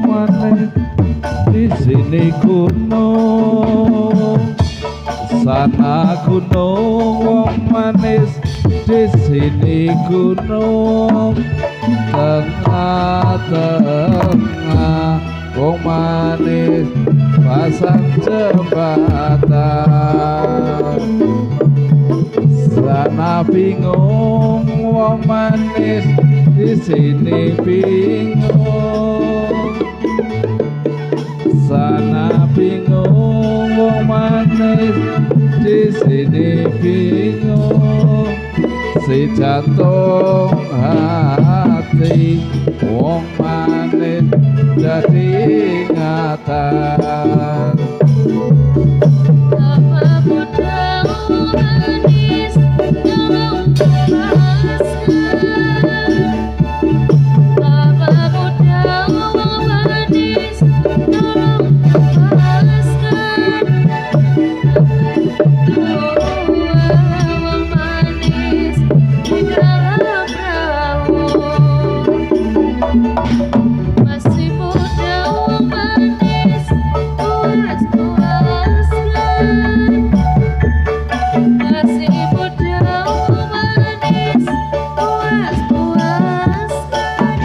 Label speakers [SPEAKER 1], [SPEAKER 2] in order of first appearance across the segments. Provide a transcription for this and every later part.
[SPEAKER 1] Manis di sini gunung, sana gunung wong manis di sini gunung, tengah-tengah wong manis pasang jembatan. Sana bingung wong manis di sini bingung, sana bingung wong manis di sini bingung, si jantung hati wong manis jadi ingatan.
[SPEAKER 2] Bapak muda wong manis tolong lepaskan. Bapak muda wong manis tolong lepaskan. Tua wong manis di dalam perahu, masih muda wong manis puas-puaskan. Masih muda wong manis puas-puaskan.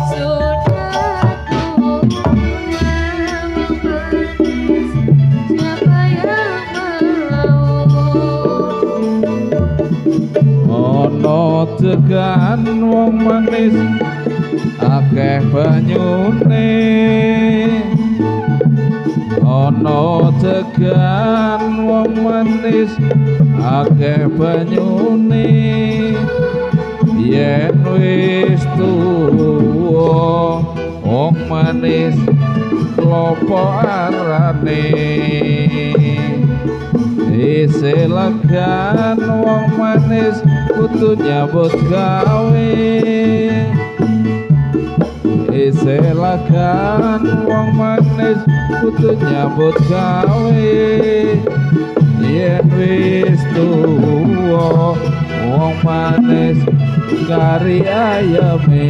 [SPEAKER 2] Sudah tua wong manis, siapa yang mau?
[SPEAKER 1] Ana degan wong manis akeh banyune, ana degan wong manis akeh banyune, yen wis tuwa wong manis klopo arane. Isih legan wong manis kudu nyambut gawe, isih legan wong manis kudu nyambut gawe, yen wis tuwa wong manis kari ayame.